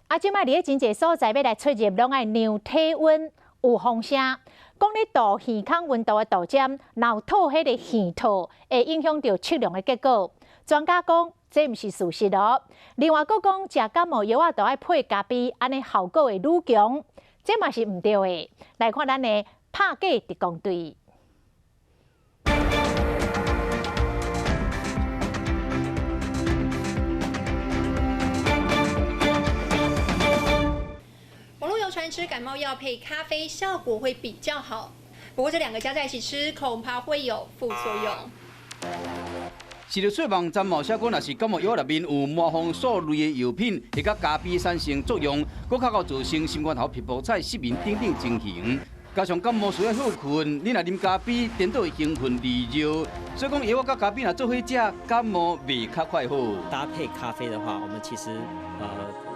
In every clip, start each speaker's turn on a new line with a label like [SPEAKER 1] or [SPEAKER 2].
[SPEAKER 1] 啊，這擺佇咧真濟所在欲來出入，攏愛量體溫，有風聲，講你度耳孔溫度的度針，若有套彼個耳套，會影響著測量的結果。專家講，這毋是事實哦。另外，閣講食感冒藥仔著愛配咖啡，按呢效果會愈強，這嘛是毋對的。來看咱的拍假特工隊。
[SPEAKER 2] 網路有傳吃感冒藥配咖啡效果會比較好，不過這兩個加在一起吃，恐怕會有副作用。
[SPEAKER 3] 是著說網站嘛寫講，若是感冒藥內面有麻黃素類的藥品，會佮咖啡產生作用，閣較會造成心肝頭皮膚彩失眠等等情形。加上感冒需要歇睏，你若啉咖啡，顛倒會興奮利尿，所以講藥佮咖啡若做伙食，感冒袂較快好。
[SPEAKER 4] 搭配咖啡的話，我們其實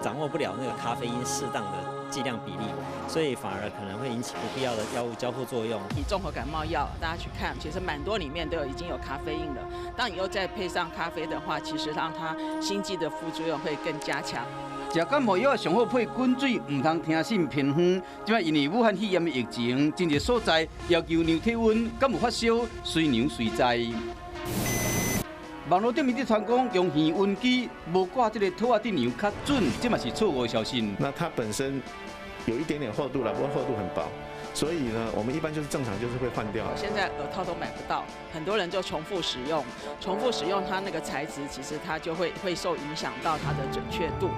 [SPEAKER 4] 掌握不了那個咖啡因適當的劑量比例，所以反而可能會引起不必要的藥物交互作用。
[SPEAKER 5] 以綜合感冒藥，大家去看，其實蠻多裡面都有已經有咖啡因了。當你又再配上咖啡的話，其實讓它心肌的副作用會更加強。
[SPEAKER 3] 食感冒藥上好配滾水，毋通聽信偏方。這擺因為武漢肺炎的疫情，真濟所在要求量體溫，敢有發燒，隨量隨知。網路頂面佇傳講用耳溫機無掛這個套仔頂量較準，這嘛是錯誤的消息。
[SPEAKER 6] 那它本身有一點點厚度啦，不過厚度很薄，所以呢，我們一般就是正常就是會換掉。
[SPEAKER 5] 現在耳套都買不到，很多人就重複使用，重複使用它那個材質，其實它就會受影響到它的準確度。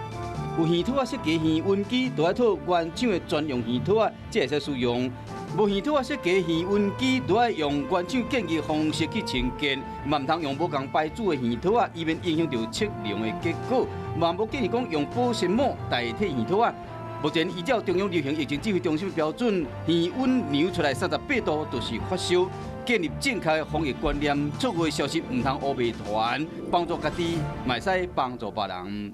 [SPEAKER 3] 有耳套仔設計耳溫機，就愛套原廠的專用耳套仔，才會使使用。無耳套仔設計耳溫機，就愛用原廠建議方式去清潔，嘛毋通用無仝牌子的耳套仔，以免影響著測量的結果。嘛無建議講用保鮮膜代替耳套仔。目前依照中央流行疫情指揮中心標準，耳溫量出來38度就是發燒。建立正確的防疫觀念，錯誤的消息毋通烏白傳，幫助家己，嘛會使幫助別人。